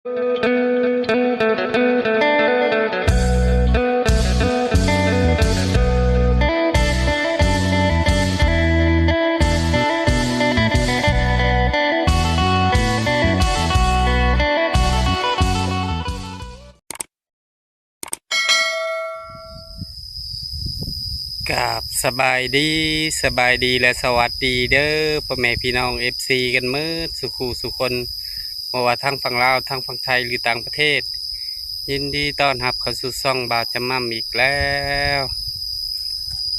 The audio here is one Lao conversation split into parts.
ກາບສະບາຍດີ, ສະບາຍດີ ແລະ ສະຫວັດດີເດີ ພໍ່ແມ່ພີ່ນ້ອງ ເອັຟຊີ ກັນໝົດສູ່ຄູ່ສູ່ຄົນ, ບໍ່ວ່າທາງຝັ່ງລາວ, ທາງຝັ່ງໄທ ຫຼື ຕ່າງປະເທດ. ຍິນດີຕ້ອນຮັບເຂົ້າສູ່ຊ່ອງບ່າວຈຳໝ່ຳອີກແລ້ວ.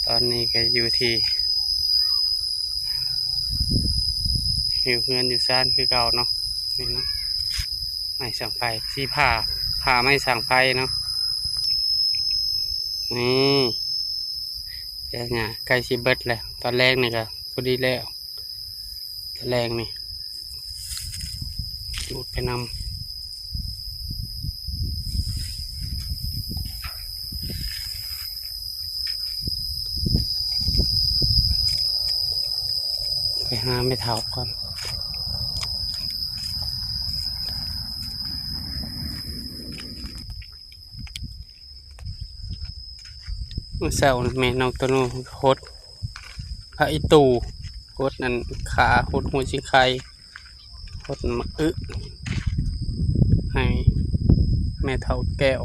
ຕອນນີ້ກໍຢູ່ທີ່ ຢູ່ເຮືອນຢູ່ຊານຄືເກົ່າເນາະ. ນີ້ເນາະ ໄມ້ສັງໄຟ ຊິຜ່າ ຜ່າໄມ້ສັງໄຟເນາະ. ນີ້ ແກ່ຫຍ້າໃກ້ຊິເບິດແລ້ວ, ຕອນແລງນີ້ກໍພໍດີແລ້ວ. ຕອນແລງນີ້ຈູດໄປນຳ. ໄປຫາແມ່ເຖົ້າກ່ອນ. ມື້ເຊົ້ານີ້ແມ່ນ້ອງໂຕໂນຫົດຜັກອີ່ຕູ່, ຫົດນັ້ນຂ່າ, ຫົດຫົວຊິງໄຄ, ຫົດໝາກອຶໃຫ້ແມ່ເຖົ້າແກ້ວ.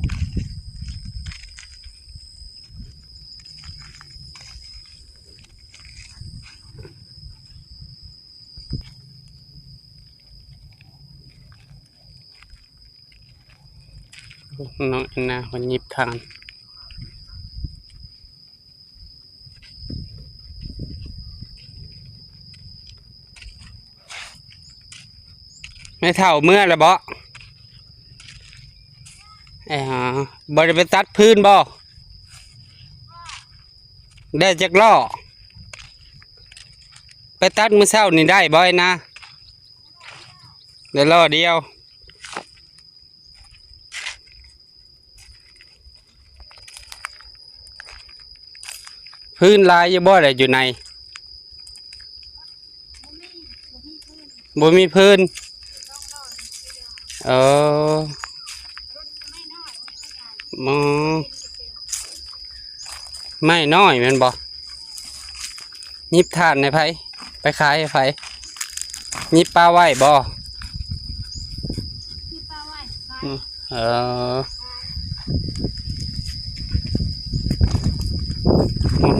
ນ້ອງແອນນາເພິ່ນຫຍິບຖ່ານ. ແມ່ເຖົ້າເມືອແລ້ວບໍ? ເອີ ບໍ່ໄດ້ໄປຕັດຟືນບໍ? ໄດ້ຈັກລໍ້? ໄປຕັດມື້ເຊົ້ານີ້ໄດ້ບໍ່ ອ້າຍນາ? ໄດ້ລໍ້ດຽວ. ຟືນຫຼາຍຢູ່ບໍ່ລະ ຢູ່ໃນ? ບໍ່ມີຟືນ. ເອີ ອືມ ໄມ້ນ້ອຍແມ່ນບໍ່? ຫຍິບຖ່ານໃຫ້ໃຜ? ໄປຂາຍໃຫ້ໃຜ? ຫຍິບປາໄວ້ບໍ່? ຫຍິບປາໄວ້ຂາຍ. ອືມ ເອີ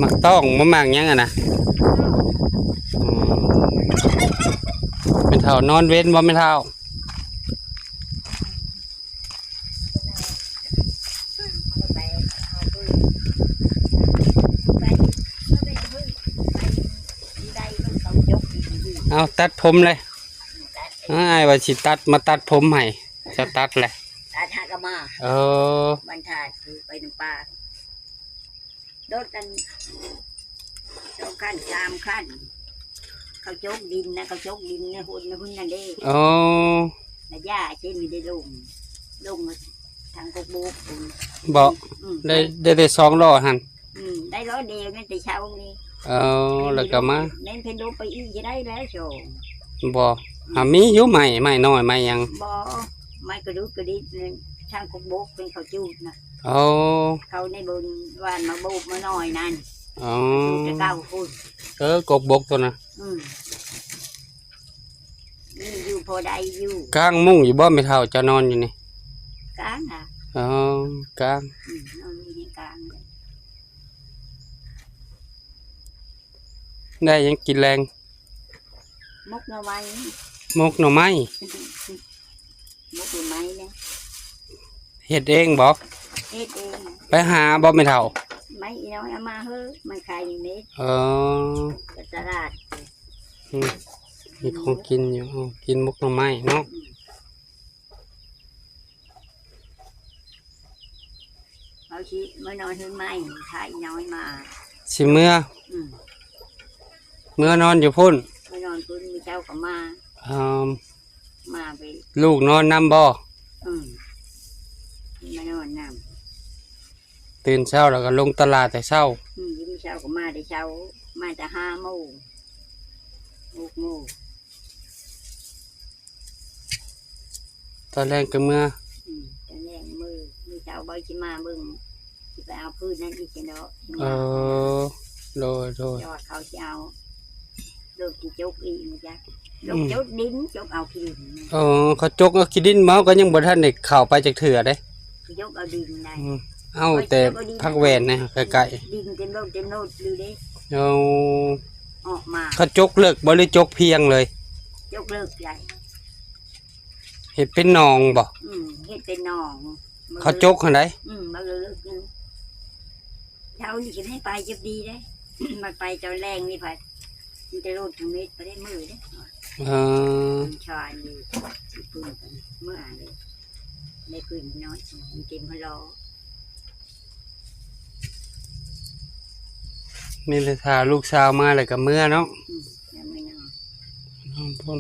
ໝາກຕ້ອງ ບໍ່ໝາກຫຍັງຫັ້ນນະ? ອືມ ແມ່ເຖົ້ານອນເວັນບໍ່ແມ່ເຖົ້າ? ເອົາ ຕັດຜົມເລີຍ. ອ້າຍວ່າຊິຕັດ ມາຕັດຜົມໃຫ້ ເຈົ້າຕັດແຫຼະ. ຕັດຫາກະມາ. ເອີ ມັນຖ້າຄືໄປນຳປາ ລົດອັນ ສອງຄັນ ສາມຄັນ ເຂົາໂຈກດິນນະ ເຂົາໂຈກດິນໃນຫົນໃນຫຸ່ນນັ້ນເດ້. ອໍ ນາຢາເຊັ່ນນີ້ໄດ້ລົງ ລົງທາງກົກໂບກພຸ້ນ. ບໍ່ ອືມ ໄດ້ ໄດ້ແຕ່ສອງລໍ້ຫັ້ນ. ອືມ ໄດ້ລໍ້ດຽວນັ້ນແຕ່ເຊົ້ານີ້. ອໍ ແລ້ວກໍມາ ແມ່ນເພິ່ນລົງໄປອີກຈະໄດ້ແລ້ວສອງ. ບໍ່ ຫາມີຢູ່ໄມ້ ໄມ້ນ້ອຍ ໄມ້ຫຍັງ? ບໍ່ ໄມ້ກະດຸກກະດິກ ທາງກົກໂບກເພິ່ນເຂົາຈູດນະ. ອໍ ເຂົາໃນບົນຫວ່ານໝາກໂບກໝາກນ້ອຍນັ້ນ. ອໍ ຢູ່ແຕ່ເກົ່າພຸ້ນ. ເອີ ກົກບົກໂຕນະ. ອືມ ມີຢູ່ພໍໄດ້ຢູ່. ກາງມຸ້ງຢູ່ບໍ່ແມ່ເຖົ້າ ເຈົ້ານອນຢູ່ນີ້? ກາງອະ. ອໍ ກາງ. ອືມ ນອນຢູ່ໃນກາງ. ໄດ້ຫຍັງກິນແລງ? ໝົກໜໍ່ໄມ້. ໝົກໜໍ່ໄມ້? ໝົກໜໍ່ໄມ້ນະ. ເຮັດເອງບໍ່? ເຮັດເອງ. ໄປຫາບໍ່ແມ່ເຖົ້າ? ໄມ້ອີນ້ອຍເອົາມາເຮີ ໄມ້ໄຂ່ນີ້. ເອີ ໄປຕະຫຼາດ. ອືມ ມີຂອງກິນຢູ່. ເອົາ ກິນໝົກໜໍ່ໄມ້ເນາະ. ອືມ ເຮົາຊິມານອນເຮືອນໃໝ່ ຖ້າອີນ້ອຍມາ. ຊິເມືອ? ອືມ ເມືອນອນຢູ່ພຸ້ນ. ມານອນພຸ້ນ ມື້ເຊົ້າກໍມາ. ເອີ ມາໄປ. ລູກນອນນຳບໍ່? ອືມ ມານອນນຳ. ຕື່ນເຊົ້າແລ້ວກໍລົງຕະຫຼາດແຕ່ເຊົ້າ. ອືມ ມື້ເຊົ້າກໍມາແຕ່ເຊົ້າ ມາແຕ່ຫ້າໂມງ ຫົກໂມງ. ຕ ຕອນແລງກໍເມືອ ອືມ ຕອນແລງມື້ ມື້ເຊົ້າບໍ່ຊິມາເບິ່ງ ຊິໄປເອົາພື້ນນັ້ນອີກເນາະ. ເອີ ໂດຍໆ ແຕ່ວ່າເຂົາຊິເອົາລົງທີ່ຈົກອີກນະ ຈັກ ອືມ ລົງຈົກດິນ ຈົກເອົາຂີ້ດິນ. ເອີ ເຂົາຈົກເອົາຂີ້ດິນມາ ກໍຍັງບໍ່ທັນໄດ້ເຂົ້າໄປຈັກເທື່ອເດ້ ຈົກເອົາດິນໄດ້. ອືມ ເອົາແຕ່ຜັກແວ່ນນະ ໃກ້ໆ ດິນເຕັມລົດເຕັມລົດຢູ່ເດ້. ເອົາ ອອກມາ ເຂົາຈົກເລິກບໍ່ ຫຼືຈົກພຽງເລີຍ? ຈົກເລິກໃຫຍ່ ເຮັດເປັນໜອງບໍ່? ອືມ ເຮັດເປັນໜອງ. ເຂົາຈົກຫັ້ນໃດ? ອືມ ບັກເລິກໆ ເຊົ້ານີ້ຊິໃຫ້ໄປຈັກດີເດ້ ມັນໄປຕອນແລງນີ້ ໄປ ມັນຈະໂລດທັງເມັດ ໄປໄດ້ມື້ເດ້. ເອີ ຊານຢູ່ ເພິ່ນເມື່ອເດ້ ໄດ້ຄືນນ້ອຍ ມັນເຕັມຮໍ. ມີແຕ່ຖ້າລູກສາວມາແລ້ວກໍເມືອເນາະ. ອືມ ຍັງໄມ່ນອນ ນອນພຸ້ນ.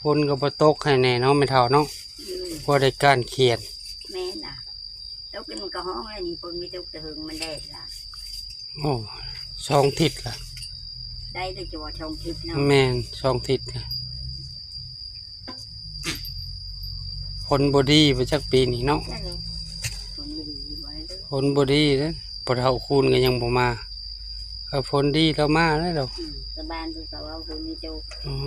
ຝົນກໍບໍ່ຕົກໃຫ້ແນ່ເນາະ ແມ່ເຖົ້າເນາະ. ອືມ ພໍໄດ້ການຂຽນ. ແມ່ນລະ ຕົກມັນກໍຮ້ອງແລ້ວນີ້ ຝົນມີຕົກແຕ່ເຫິງ ມັນແດດລະ. ໂອ້ ສອງທິດລະ ໄດ້ແຕ່ຈະວ່າສອງທິດເນາະ. ແມ່ນ ສອງທິດລະ. ຝົນບໍ່ດີບໍ່ຈັກປີນີ້ເນາະ. ຈັ່ງໃດ ຝົນບໍ່ດີບໍ່ໄດ້ເດີ ຝົນບໍ່ດີເດ້. ພໍ່ເຖົ້າຄູນກໍຍັງບໍ່ມາ ຖ້າຝົນດີລາວມາແລ້ວ. ອືມ ຊາວບ້ານເພິ່ນກໍເວົ້າ ຝົນມີຕົກ. ອໍ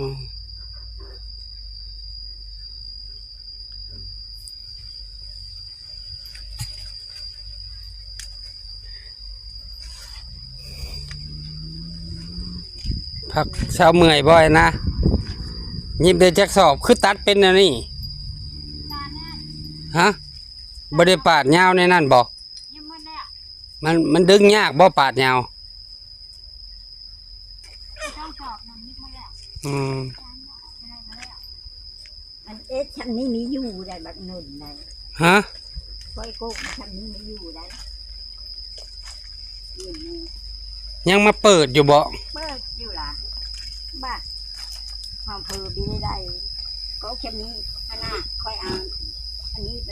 ພັກເຊົາເມື່ອຍບໍ່ນະ? ຫຍິບໄດ້ຈັກສອບ? ຄືຕັດເປັນແນວນີ້? ຮະ? ບໍ່ໄດ້ປາດຍາວໃນນັ້ນບໍ່? ມັນ ມັນດຶງຍາກບໍ່ ປາດຍາວ? ອືມ. ອັນເອັດຊັ້ນນີ້ມີຢູ່ໄດ໋ ບັກໜຸ່ນໄດ໋. ຮະ? ຂ້ອຍໂກກຊັ້ນນີ້ມີຢູ່ໄດ໋. ຍັງມາເປີດຢູ່ບໍ່? ເປີດຢູ່ລະ. ບາດ ເຮົາເຜີບີໄດ້ ກໍຊັ້ນນີ້ ຂະໜາດຂ້ອຍເອົາອັນນີ້ໄປ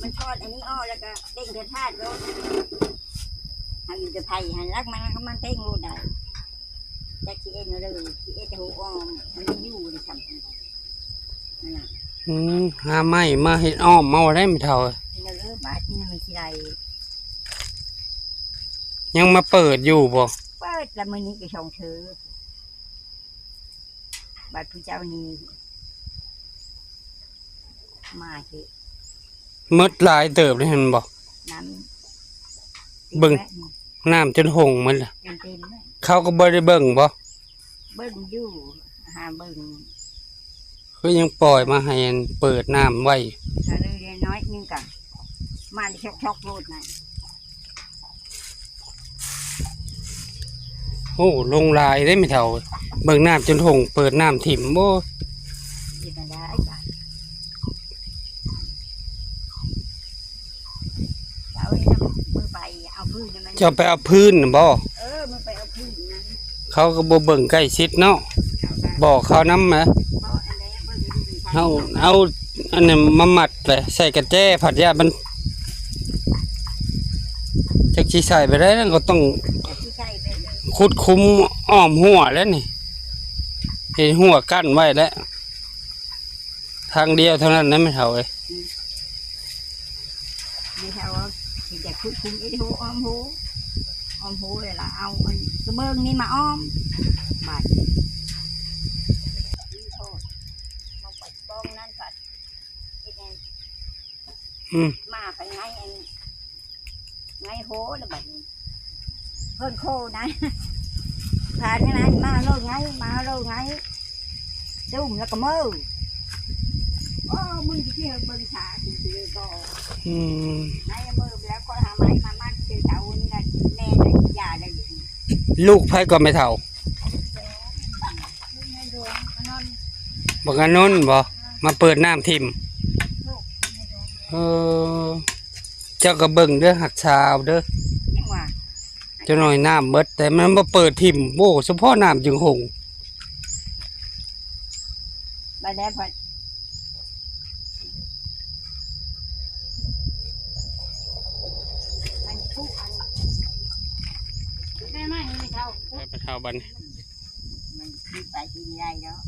ມັນຖອດອັນນີ້ອອກ ແລ້ວກໍເຕັງເປັນທາດໂລດ. ເຮົາຢູ່ແຕ່ໄຜຫັ້ນ ລັກມັນ ມັນເຕັງໂລດໄດ໋. ຈັກຊິເຮັດແນວໃດ ຊິເຮັດໃຫ້ຮູ້ອອມ ມັນຢູ່ໄດ້ຊ່ຳໃດນັ້ນນະ. ອືມ ຫາໄມ້ມາເຮັດອ້ອມເອົາໄດ້ແມ່ເຖົ້າ. ເຮັດແນວໃດບາດນີ້ມັນຊິໄດ້ ຍັງມາເປີດຢູ່ບໍ່? ເປີດລະ ມື້ນີ້ກໍຊ່ອງເທີ ບາດຜູ້ເຈົ້ານີ້ມາເຮັດ. ໝົດຫຼາຍເຕີບເລີຍແມ່ນບໍ່? ນ້ຳ ເບິ່ງ ເຕັມແລ້ວນີ້ ນ້ຳຈົນຫົ່ງໝົດລະ. ຈົນເຕັມແລ້ວ. ເຂົາກໍບໍ່ໄດ້ເບິ່ງບໍ່? ເບິ່ງຢູ່ ຫາເບິ່ງ. ຄືຍັງປ່ອຍມາໃຫ້ອັນເປີດນ້ຳໄວ້. ກໍເລີຍໜ້ອຍໜຶ່ງກໍມາຊອກໆໂລດນັ້ນ. ໂອ້ ລົງຫຼາຍເດ້ແມ່ເຖົ້າ. ເບິ່ງນ້ຳຈົນຫົ່ງ ເປີດນ້ຳຖິ້ມ. ໂອ້ ເຮັດແນວໃດບາດ ເຈົ້ານີ້ນະ ມື້ໄປເອົາພື້ນນະ ມັນ ເຈົ້າໄປເອົາພື້ນນະບໍ່? ເອີ ມື້ໄປເອົາພື້ນນັ້ນ ເຂົາກໍບໍ່ເບິ່ງໃກ້ຊິດເນາະ. ບອກເຂົານຳນະ ເຮົາເອົາອັນນັ້ນມາມັດແຫຼະ ໃສ່ກະແຈ ພັດຢ້ານມັນ ຈັກຊິໃສ່ໄປໄດ້ ກໍຕ້ອງຂຸດຂຸມອ້ອມຮົ້ວແຫຼະນີ້ ເຮັດຮົ້ວກັ້ນໄວ້ແຫຼະ ທາງດຽວເທົ່ານັ້ນນະແມ່ເຖົ້າເອີຍ. ອືມ ແມ່ເຖົ້າວ່າຊິໄດ້ຂຸດຂຸມເຮັດຮົ້ວອ້ອມຮົ້ວ ອ້ອມຮົ້ວແລ້ວລະເອົາອັນກະເບື້ອງນີ້ມາອ້ອມ ບາດນີ້ ນີ້ໂທດ ມາປັດປ້ອງນັ້ນພັດ ເຮັດໃຫ້ ອືມ ໝາໄປໄຫໄຫໂຫລະບາດນີ້ ເພິ່ນໂຄນະ ຜ່ານທາງນັ້ນມາໂລດໄຫ ມາໂລດໄຫ ຕຸ້ມແລ້ວກໍເມີ ໂອ້ ມຶງຊິເບິ່ງສາ ອືມ ໄຫເມີແລ້ວ ຂ້ອຍຫາໄມ້ມາມັດເອົາເສົານີ້ລະ ແມ່ນລະ ຢ່າລະ. ລູກໃຜກໍແມ່ເຖົ້າ? ບັກອານົນບໍ່? ມາເປີດນ້ຳຖິ້ມ. ເອີ ເຈົ້າກໍເບິ່ງເດີ ຮັກສາເອົາເດີ ຈັກໜ້ອຍນ້ຳເບິດ ແຕ່ມັນບໍ່ເປີດຖິ້ມ. ໂອ້ ສະເພາະນ້ຳຈຶ່ງຫົ່ງ ບາດແລ້ວພັດ ເອົາບັດນີ້ ມັນຊິໄປທີ່ໃດເນາະ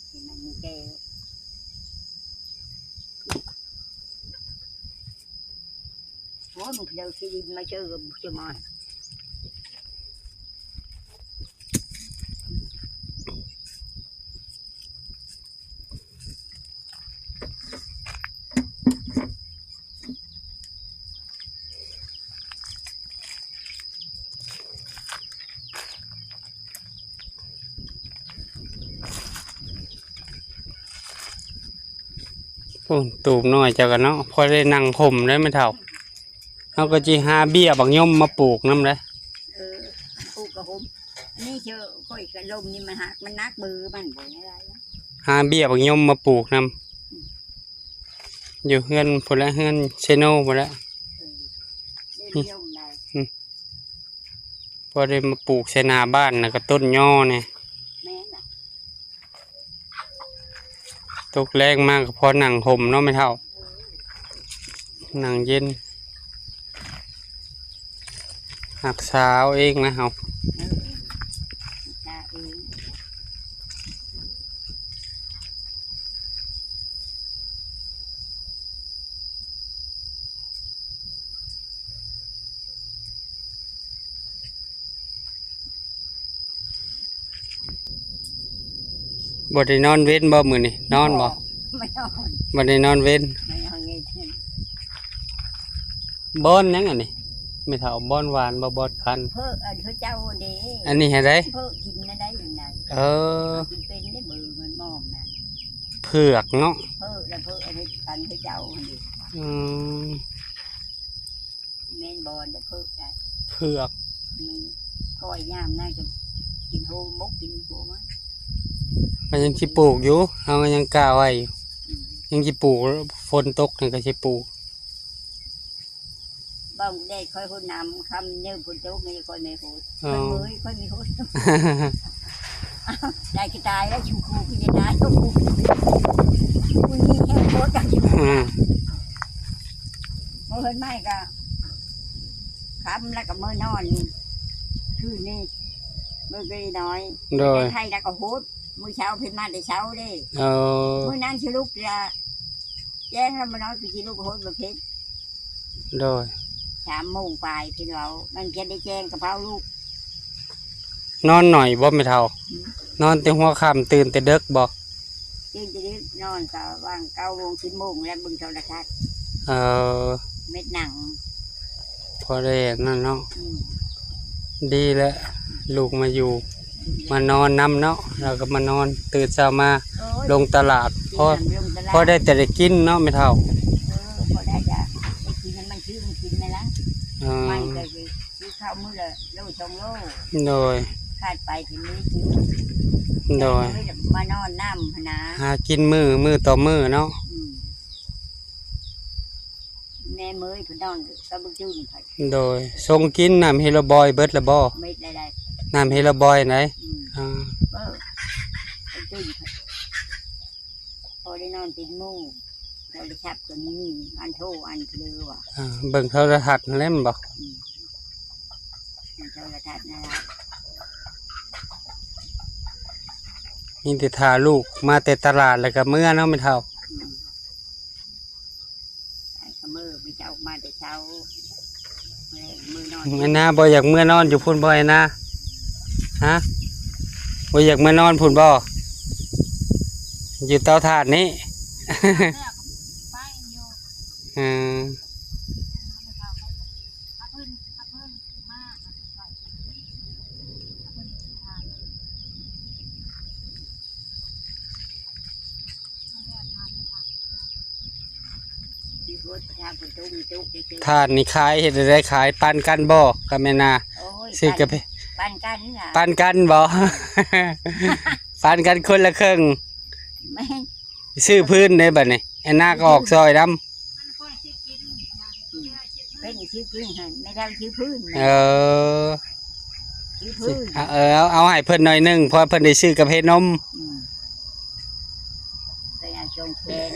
ທີ່ມັນມີແຕ່ ໂອ້ຍ ມັນເລີຍຊິດິນມາເຈີກັບຈະມາ ໂອ້ ຕູບນ້ອຍເຈົ້າກໍເນາະ ພໍໄດ້ນັ່ງຮົ່ມໄດ້ແມ່ເຖົ້າ ເຮົາກໍຊິຫາເບ້ຍບັກຍົມມາປູກນຳເດ້ ເອີ ປູກກະຮົ່ມ ອັນນີ້ເຈົ້າ ຂ້ອຍກະຮົ່ມນີ້ມັນຫັກ ມັນໜັກມືມັນບໍ່ໄດ້ ຫາເບ້ຍບັກຍົມມາປູກນຳ ອືມ ຢູ່ເຮືອນພຸ້ນແຫຼະ ເຮືອນເຊໂນພຸ້ນແຫຼະ ເອີ ເບິ່ງຍົມໄດ້ ອືມ ພໍໄດ້ມາປູກໃສ່ໜ້າບ້ານ ແລ້ວກໍຕົ້ນຍໍແດ່ ແມ່ນລະ ຕົກແລງມາກໍພໍນັ່ງຮົ່ມເນາະແມ່ເຖົ້າ ເອີ ນັ່ງເຢັນ ຮັກສາເອົາເອງນະເຮົາ ເອີ ຮັກສາເອງ. ບໍ່ໄດ້ນອນເວັນບໍ່ມື້ນີ້? ນອນບໍ່? ບໍ່ ບໍ່ໄດ້ນອນເວັນ ບໍ່ໄດ້ນອນເວັນ. ບ່ອນຫຍັງອັນນີ້ ແມ່ເຖົ້າ? ບ່ອນຫວານບໍ່? ບ່ອນຄັນ? ເພິກ ອັນເຂົາເຈົ້າເດ້. ອັນນີ້ໃຫ້ໃດ? ເພິກກິນນະໄດ໋ ເອີ ກິນເປັນເດ້ ເບີມັນໝອມນະ. ເຜືອກເນາະ ເຜືອກ ແລ້ວເຜືອກເຮັດກັນເຂົາເຈົ້າຫັ້ນເດ້. ອືມ ແມ່ນບໍ່ ໄດ້ເຜືອກໄດ້ ເຜືອກ ມີກ້ອຍຍາມນັ້ນກໍກິນໂຮ ໝົກກິນໂຮມັນ. ມັນຍັງຊິປູກຢູ່ ເຮົາກໍຍັງກ້າໄວ້ຢູ່ ອືມ ຍັງຊິປູກ ຝົນຕົກນີ້ກໍຊິປູກ. ເວົ້າແດ່ ຂ້ອຍຫົດນ້ຳຄ່ຳ ເຍີຝົນຕົກນີ້ຂ້ອຍໄມ່ຫົດ ອໍ ຂ້ອຍເມື່ອຍ ຂ້ອຍມີຫົດ ໄດ້ກະຕາຍແລ້ວ ຊູຄູກິນໄດ້ ຜູ້ນີ້ແຮງໂພດຈັງ ອືມ ເມື່ອເຮືອນໃໝ່ກໍຄ່ຳແລ້ວກໍເມືອນອນ ຄືນນີ້ເມືອໄປນ້ອຍ ໂດຍ ໄປໄທແລ້ວກໍຫົດ ມື້ເຊົ້າເພິ່ນມາແຕ່ເຊົ້າເດ້ ເອີ ມື້ນັ້ນຊິລຸກລະ ແຈ້ງແລ້ວມານອນ ຄືຊິລຸກໂຫດບໍ່ເພັດ ໂດຍ ສາມໂມງປາຍເພິ່ນເວົ້າ ມັນຈະໄດ້ແຈ້ງກະເພົາລູກ. ນອນໜ້ອຍບໍ່ແມ່ເຖົ້າ? ຫືມ ນອນແຕ່ຫົວຄ່ຳ ຕື່ນແຕ່ເດິກບໍ່? ຕື່ນແຕ່ເດິກ ນອນກະຫວ່າງເກົ້າໂມງ ສິບໂມງ ແລ້ວເບິ່ງໂທລະທັດ ເອີ ເມັດໜັງ ພໍໄດ້ອັນນັ້ນເນາະ ອືມ ດີແລ້ວ ລູກມາຢູ່ ມານອນນຳເນາະ ລາວກໍມານອນ ຕື່ນເຊົ້າມາ ໂອ້ຍ ລົງຕະຫຼາດ ພໍ ລົງຕະຫຼາດ ພໍໄດ້ແຕ່ໄດ້ກິນເນາະແມ່ເຖົ້າ ເອີ ພໍໄດ້ຈະໄດ້ກິນໃຫ້ມັນຊື່ມັນກິນແມ່ນລະ ເອີ ມັນກໍຊິຊື້ເຂົ້າມື້ລະໂລສອງໂລ ໂດຍ ຂາດໄປເພິ່ນມີກິນ ໂດຍ ມານອນນຳຫັ້ນນະ ຫາກິນມື້ ມື້ຕໍ່ມື້ເນາະ ອືມ ແມ່ເມີຍເພິ່ນນອນກໍບໍ່ຕື່ນໃຜ ໂດຍ ຊົງກິນນ້ຳເຮໂລບອຍເບິດລະບໍ່? ເໝິດແລ້ວໄດ໋ ນ້ຳເຮໂລບອຍໄດ໋ ອືມ ອ່າ ເອີ ຕື່ນ ພໍໄດ້ນອນຕິດໝູ່ ໂທລະສັບກໍມີ ອັນໂທອັນເລີວ່າ ອ່າ ເບິ່ງໂທລະທັດຫັ້ນແຫຼະແມ່ນບໍ່? ອືມ ເບິ່ງໂທລະທັດນັ້ນລະ ມີແຕ່ຖ້າລູກມາແຕ່ຕະຫຼາດແລ້ວກໍເມືອເນາະແມ່ເຖົ້າ ອືມ. ໄປກະມື້ ມີແຕ່ອອກມາແຕ່ເຊົ້າ ມື້ແລງມື້ນອນ ແອນນາບໍ່ຢາກເມືອນອນຢູ່ພຸ້ນບໍ່ແອນນາ? ຮະ ບໍ່ຢາກເມືອນອນພຸ້ນບໍ່? ຢູ່ເຕົາຖ່ານນີ້ ເອີ ຖ່ານນີ້ຂາຍເຮັດແນວໃດ? ຂາຍປັນກັນບໍ່ກັບແມ່ນາ? ໂອ້ຍ ຊື້ກາເຟ ປັນກັນລະ ປັນກັນບໍ່? ປັນກັນຄົນລະເຄິ່ງ ແມ່ນ ຊື້ພື້ນເດ້ບັດນີ້ ແອນນາກໍອອກຊ່ອຍນຳ. ອືມ ເພິ່ນຊື້ພື້ນຫັ້ນ ແມ່ເຖົ້າຊື້ພື້ນ ເອີ ຊື້ພື້ນ ເອີ ເອົາ ເອົາໃຫ້ເພິ່ນໜ້ອຍໜຶ່ງ ເພາະເພິ່ນໄດ້ຊື້ກາເຟນົມ ອືມ ໄປເອົາສອງແສນ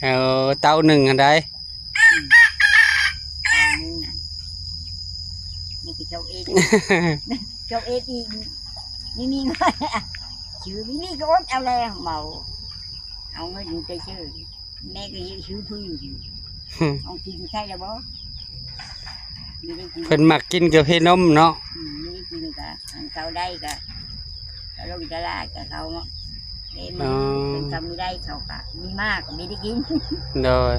ເອີ ເຕົາໜຶ່ງຫັ້ນໃດ ອືມ ເຕົາໜຶ່ງຫັ້ນ ນີ້ກໍຊາວເອັດ ຊາວເອັດອີກ ມີ ມີເງິນ ຊື້ມີ ມີກໍອົດເອົາແລ້ວ ເມົາ ເອົາເງິນໄປຊື້ ແມ່ກໍຊື້ພື້ນ ເອົາກິນໃຊ້ແລ້ວບໍ່? ມີໄດ້ກິນ ເພິ່ນມັກກິນກາເຟນົມເນາະ ອືມ ມີໄດ້ກິນກໍ ອັນເຂົາໄດ້ກໍ ກໍລົງຕະຫຼາດກໍເຂົາເນາະ ເອີ ເພິ່ນກໍມີໄດ້ ເຂົາກໍມີມາກກໍມີໄດ້ກິນ ໂດຍ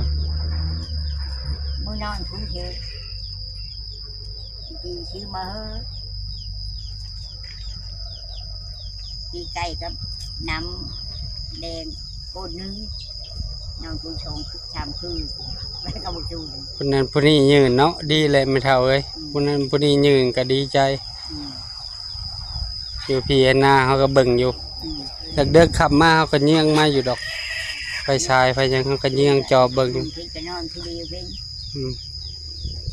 ມື້ນອນພຸ້ນເທື່ອ ຊິຊື້ມາເຮີ ປີກໄກ່ກັບນ້ຳແດງໂກດໜຶ່ງ ນອນພຸ້ນສອງຄືນສາມຄືນ ແລ້ວກໍບໍ່ຈູນ ຜູ້ນັ້ນຜູ້ນີ້ຍື່ນເນາະ ດີແຫຼະແມ່ເຖົ້າເອີຍ ອືມ ຜູ້ນັ້ນຜູ້ນີ້ຍື່ນກໍດີໃຈ ອືມ ຢູ່ພີ້ໃນນາເຮົາກໍເບິ່ງຢູ່ ອືມ ເດິກໆຄ່ຳມາເຮົາກໍຍ່ຽງມາຢູ່ດອກ ໄຟສາຍໄຟຫຍັງເຮົາກໍຍ່ຽງຈອບເບິ່ງຢູ່ ເພິ່ນກໍນອນຜູ້ດຽວເພິ່ນ ອືມ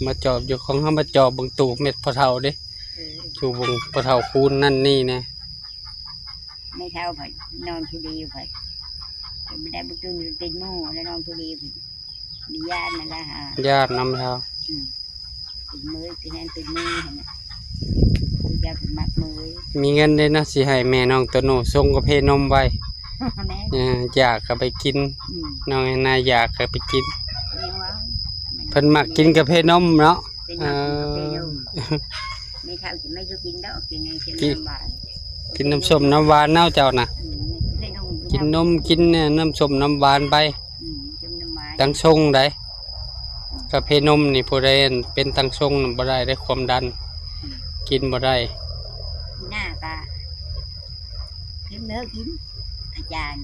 ມາຈອບຢູ່ ຂອງເຮົາມາຈອບເບິ່ງຕູບແມ່ພໍ່ເຖົ້າເດ້ ເອີ ຢູ່ເບິ່ງພໍ່ເຖົ້າຄູນນັ້ນນີ້ແນ່ ແມ່ເຖົ້າໄປນອນຜູ້ດຽວໄປ ບໍ່ໄດ້ບໍ່ຕື່ນເປັນໝູ່ ແລ້ວນອນຜູ້ດຽວ ຢ້ານນັ້ນລະຫາ ຢ້ານນຳເຮົາ ອືມ ເປັນເມີຍ ເປັນແຮງເປັນເມີຍຫັ້ນນະ ຜູ້ເຈົ້າເພິ່ນມັກເມີຍ ມີເງິນເດ້ເນາະ ຊິໃຫ້ແມ່ນ້ອງໂຕໂນຊົງກາເຟນົມໄວ້ ແມ່ນ ເອີ ຢາກກໍໄປກິນ ອືມ ນ້ອງແອນນາຢາກກໍໄປກິນ ເພິ່ນມັກກິນກາເຟນົມເນາະ ເອີ ແມ່ເຖົ້າຊິມາຢູ່ກິນດອກ ກິນໃນ ກິນ ກິນນ້ຳສົ້ມນ້ຳຫວານເນາະເຈົ້ານະ ອືມ ກິນນົມກິນນ້ຳສົ້ມນ້ຳຫວານໄປ ອືມ ຕັງຊົງໃດ ກາເຟນົມນີ້ຜູ້ໃດເປັນຕັງຊົງນຳບໍ່ໄດ້ເດ້ ຄວາມດັນ ອືມ ກິນບໍ່ໄດ້ ໜ້າກະ ເພິ່ນເມີກິນ ອາຈານ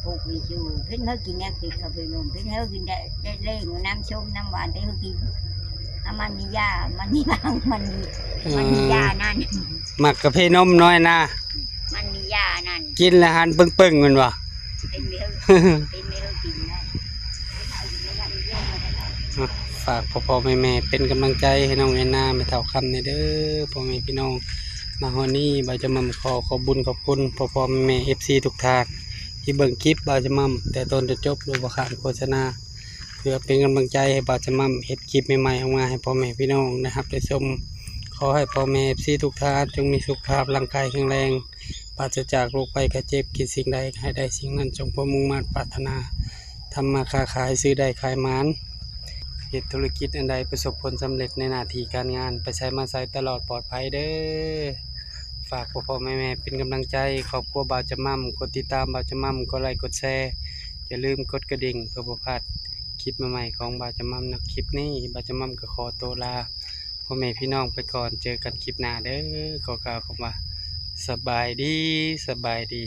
ພວກວິຊູ ເພິ່ນເມີກິນແນວເປັນກາເຟນົມ ເພິ່ນເມີກິນແຕ່ ແຕ່ເລ້ງນ້ຳສົ້ມນ້ຳຫວານ ເພິ່ນເມີກິນ ອາ ມັນມີຢາ ມັນມີບາງ ມັນມີ ມັນມີຢານັ້ນ ມັກກາເຟນົມນ້ອຍນາ ມັນມີຢານັ້ນ ກິນແລ້ວຫັນເປິ້ງໆແມ່ນບໍ່? ເປັນເວລາ ເປັນເວລາກິນໄດ້ ເອົາ ຝາກພໍ່ໆແມ່ໆເປັນກຳລັງໃຈໃຫ້ນ້ອງແອນນາ ແມ່ເຖົ້າຄຳແດ່ເດີ ພໍ່ແມ່ພີ່ນ້ອງ ມາຮອດນີ້ ບ່າວຈະໝ່ຳຂໍຂອບບຸນຂອບຄຸນພໍ່ໆແມ່ໆ ເອັຟຊີ ທຸກທ່ານ ທີ່ເບິ່ງຄລິບບ່າວຈະໝ່ຳແຕ່ຕົ້ນຈົນຈົບ ໂດຍບໍ່ຂ້າມໂຄສະນາ ເພື່ອເປັນກຳລັງໃຈໃຫ້ບ່າວຈະໝ່ຳເຮັດຄລິບໃໝ່ໆອອກມາໃຫ້ພໍ່ແມ່ພີ່ນ້ອງໄດ້ຮັບໄດ້ຊົມ. ຂໍໃຫ້ພໍ່ແມ່ເອັຟຊີທຸກທ່ານຈົ່ງມີສຸຂະພາບຮ່າງກາຍແຂງແຮງ ປາສະຈາກໂລກໄພໄຂ້ເຈັບ, ຄິດສິ່ງໃດໃຫ້ໄດ້ສິ່ງນັ້ນ, ສົມຄວາມມຸ່ງມາດປາດຖະໜາ, ທຳມາຄ້າຂາຍ, ຊື້ໄດ້ຂາຍໝານ, ເຮັດທຸລະກິດອັນໃດປະສົບຜົນສຳເລັດໃນໜ້າທີ່ການງານ, ໄປໃສມາໃສຕະຫຼອດປອດໄພເດີ້. ຝາກພໍ່ໆແມ່ໆເປັນກຳລັງໃຈ, ຄອບຄົວບ່າວຈະໝ່ຳ, ກົດຕິດຕາມບ່າວຈະໝ່ຳ, ກົດໄລກ໌ ກົດແຊ, ຢ່າລືມກົດກະດິ່ງເພື່ອບໍ່ພາດຄລິບໃໝ່ໆຂອງບ່າວຈະໝ່ຳເນາະ. ຄລິບນີ້ບ່າວຈະໝ່ຳກໍຂໍໂຕລາ ພໍ່ແມ່ພີ່ນ້ອງໄປກ່ອນ, ເຈີກັນຄລິບໜ້າເດີ້. ຂໍກ່າວຄຳວ່າ ສະບາຍດີ, ສະບາຍດີ.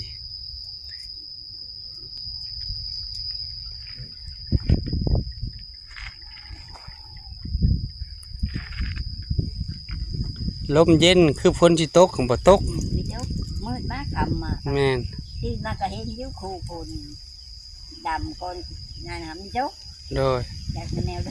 ລົມເຢັນຄືຝົນຊິຕົກ ບໍ່ຕົກ. ອືມ ບໍ່ຕົກ ມືດມາຄ່ຳມາ. ແມ່ນ ຕື່ນມາກໍເຫັນຢູ່ຄູ່ຝົນ ດຳກ່ອນນັ້ນນະ ມັນຕົກ. ໂດຍ ຈັກແມ່ນແນວໃດ.